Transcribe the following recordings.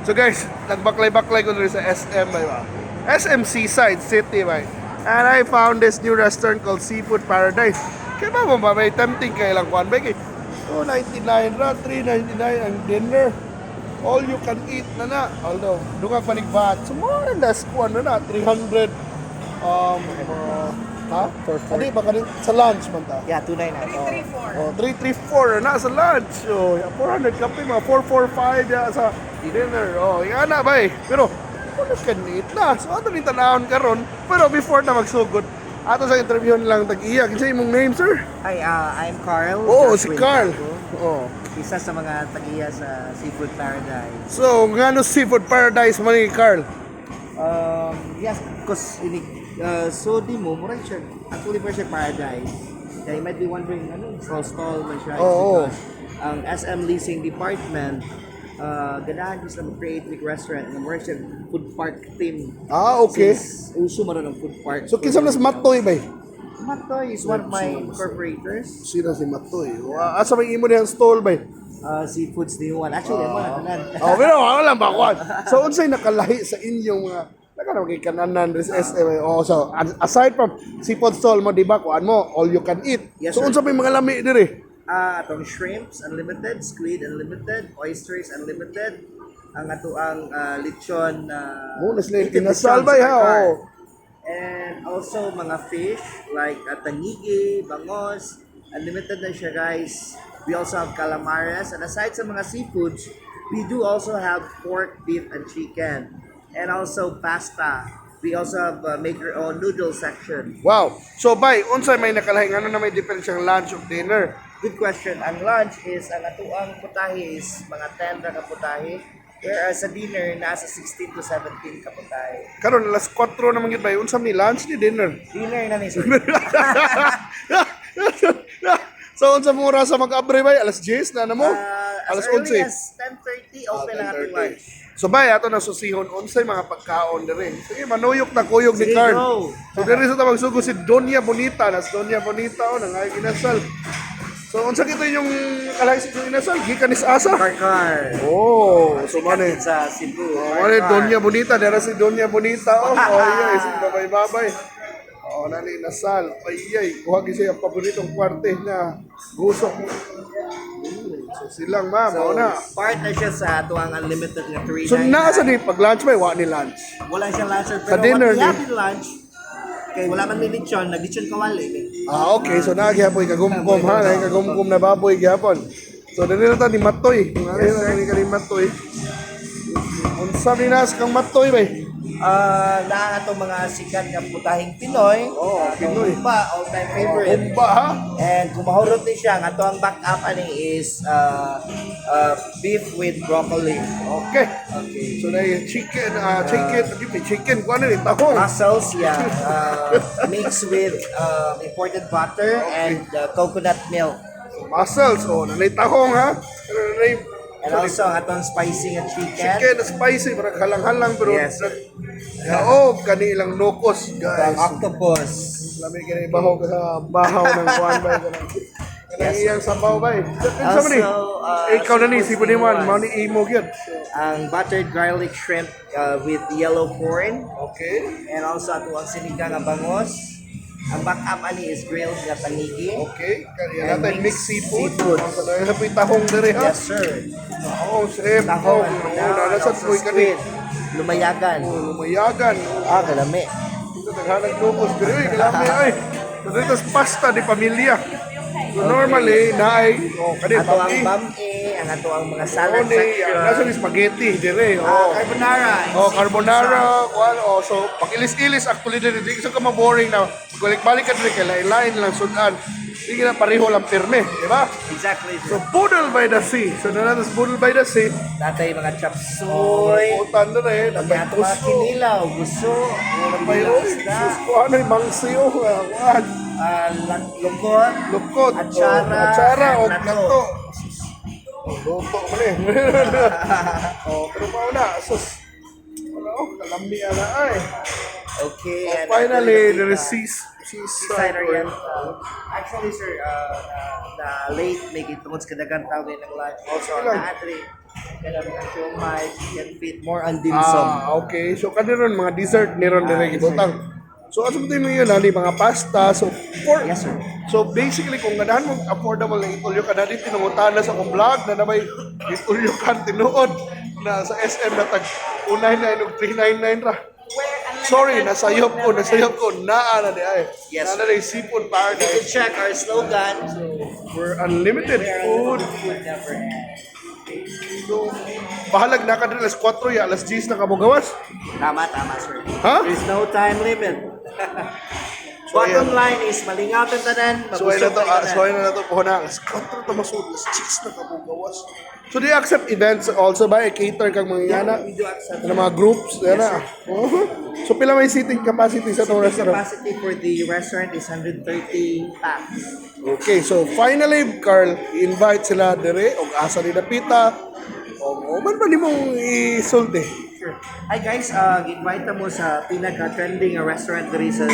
So guys, nagbaklay-baklay ko diri sa SM ba? SM Seaside City ba? And I found this new restaurant called Seafood Paradise. Kaya ba mo ba may tempting kay lang kuan ba kay 299 ra, 399 ang dinner. All you can eat na na. Although, dungag panig VAT. So more or less kuan na na 300 ha? For four. Adi ba kanin sa lunch man ta? Yeah, 299. Oh, 334 na sa lunch. Oh, 400 kape, mga 445 ya sa dinner. Oh, yan na ba eh. Pero wala can eat na. So ato ni tanawon karon. Pero before na magsugod, ato sa interview lang tag-iya. Kinsa imong name, sir? Hi, I'm Carl. Oo, si Joshua Carl. Taco. Oh. Isa sa mga tagiya sa Seafood Paradise. So, ngano Seafood Paradise man ni Carl? Yes, because so di mo, murag siya, actually murag siya paradise. Kaya you might be wondering, ano, stall stall man siya. It's Oo. because ang SM Leasing Department, ganahan sila mag-create like restaurant na murag siya food park theme. Ah, okay. Since uso man ron ang food park. So kinsa man si Matoy ba? Matoy is one of my incorporators. Sino si Matoy? Wa asa may imo dihang stall ba? Seafoods day one. Actually, mo na tanan. Oh, pero wala lang ba kuan. So unsay nakalahi sa inyong mga naka na kananan rin sa SM? Oh, so aside from seafood stall mo, di ba, kuan mo, all you can eat. Yes, So sir. unsa may mga lami diri? Ah, atong shrimps unlimited, squid unlimited, oysters unlimited. Ang ato ang lechon Mo na sila native inasal lechon ba sa ha? Carcar. Oh. And also mga fish like tangigi, bangos, unlimited na siya, guys. We also have calamares, and aside sa mga seafoods, we do also have pork, beef, and chicken. And also pasta. We also have make your own noodle section. Wow. So bay, unsay may nakalahi, ngano na may difference ang lunch ug dinner? Good question. Ang lunch is, ang atuang putahe is mga 10 ra ka putahe. Whereas sa dinner, nasa 16 to 17 ka putahe. Karon alas 4 naman gyud bay, unsa ni lunch ni dinner? Dinner na ni sir. So unsa mo oras sa mag-abre bay? Alas 10 na mo? As Alas early 11. as 10:30, open ang atong 10:30. lunch. So bay, ato na susihon unsay mga pagkaon diri. Sige, manuyok na kuyog ni Sige, Carl. go. So diri sa tabang sugo si Doña Bonita, nas Doña Bonita oh nangay inasal. So unsa kito yung kalahi sa inyong inasal? Gikan ni sa asa? Carcar. Oh, so Sikat mane. din sa Cebu. Oh, mane Carcar. Doña Bonita, dira si Doña Bonita oh. Oh, iya, si babay babay. Oh, nani inasal. Ay ay, kuha gyud siya ang paboritong kwarte na gusok. So silang ma'am, So, mao na. part na siya sa atuang unlimited nga 399. So naa sa ni pag lunch may wa ni lunch. Wala siyang lunch, sir. Sa Pero dinner what we ni- have in lunch, kay wala man may lechon, naglechon kawali. Ah, okay. So naa gyapon kagumgum ha, naa kagumgum na baboy gyapon. So dili na ta ni Matoy. Yes, sir. Ni kani Matoy. Unsa ni nas kang Matoy bay? Naa atong mga sikat nga putahing Pinoy. Oo, Atong Pinoy. Humba, all-time favorite. Humba ha. And kung mahurot ni siya, ang ato ang backup ani is beef with broccoli. Okay. Okay. So na chicken, chicken, di chicken kuan ni tahong. Mussels, yeah, mixed with imported butter and coconut milk. Mussels oh, nanay tahong ha. Pero nanay And also, ang atong spicy nga chicken. chicken na spicy parang halang-halang pero Yes, sir. Yaog kani ilang nokos, Ang guys. octopus. Lami kini bahaw sa bahaw ng kuan bay kanang kanang iyang sabaw bay. Unsa man ni? Also, Ikaw na ni si seafood Puniman, was. mao ni imo gyud. So, Ang buttered garlic shrimp with yellow corn. Okay. And also, ato ang sinigang nga bangos. Ang backup ani is grilled nga tangigi. Okay. Kaya And natin mixed mixed seafood. seafood. Ang kanang sa tahong diri ha. Yes, sir. Oo, shrimp. Tahong Oh, and oo, now, nana and sa also tuloy kani. squid. Lumayagan. Oh, lumayagan. Ah, kalami. Ito naghanag lupos diri oy, kalami oy. So dito sa pasta di pamilya. So normally naay oh kani Ato ang bami. bami, ang ato ang mga salad One, section. nasa ni spaghetti dire. Ah, Oh. carbonara. Oh, Seafood carbonara, sauce. kuan oh. So, pag ilis-ilis actually diri di sa ka maboring na balik-balik ka diri kay lain lang sudan. Di na pareho lang pirme, di ba? Exactly, So, sir. Boodle by the Sea. So, na natin Boodle by the Sea. Natay mga chop suey. Utan na eh, napay Ato mga puso. kinilaw, guso, Napay kinilaw oy, isda, sus ko ano yung mangsiyo, kuan, lukot, lukot, atsara, oh, atsara and o nato. nato. Oh, luto mo na eh. Oh, pero mauna, sus. Wala oh, kalami ana ay. Okay, Oh, and finally, actually, there is seaside Seaside Oriental. Actually, sir, na late, may tungod sa kadagan tao ng lunch. Oh, So, sige lang. naadri, Kanang mga siomai, chicken feet, more on dim sum. Ah, okay. So kaniron mga dessert niron dire Ah, gibutang. So asa mo mo yun ani mga pasta. So for Yes, sir. So basically, kung ganahan mo affordable na itulyokan na tinungutan na sa akong vlog na nabay itulyokan tinuod na sa SM na tag 199 og 399 ra. Sorry, nasayop ko, naa na di ay. Yes, Naa na di Seafood You can Paradise. check our slogan. We're unlimited Where food. unlimited food never ends. So, bahalag na ka diri alas 4 ya, alas 10 na ka mo gawas. Tama, sir. Ha? There's no time limit. So, Bottom ayan. Line is malingaw tang tanan, So ay na mabusog to, tang ah, tanan. so ay na to po na alas 4 ta masud, alas 10 na ka mo gawas. So do you accept events also ba? I-cater kang mga Yeah, yana? we do accept. Ano mga groups? Yan Yes, na. sir. Oh. So pila may seating capacity sa itong Seating restaurant? capacity for the restaurant is 130 pax. Okay, so finally, Carl, i-invite sila dire og asa ni dapita. O man ba nimong isulti? Sure. Hi guys, invite mo sa pinaka-trending nga restaurant diri sa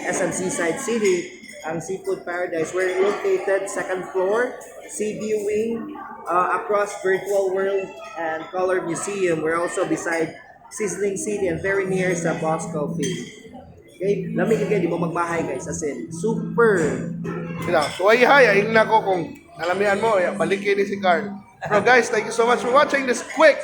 SM Seaside City, ang Seafood Paradise. We're located second floor, CB Wing, across Virtual World and Color Museum. We're also beside Sizzling City and very near sa Boss Coffee. Okay, lamig kay di mo magmahay guys, as in super. Sila. So ay hi, ay na ko kung nalamian mo, ay, balikin ni si Carl. Pero guys, thank you so much for watching this quick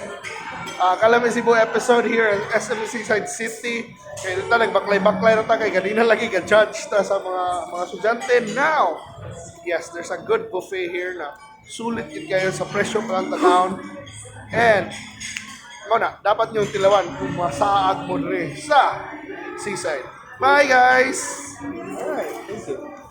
Kalami Cebu episode here at SM Seaside City. Kaya dito nagbaklay-baklay na ta kay ganina lagi ga-judge ta sa mga estudyante. Now, yes, there's a good buffet here na sulit gid kayo sa presyo pa lang tanawon. And mo na, dapat niyong tilawan kung masaag mo diri sa Seaside. Bye guys! Alright, thank you.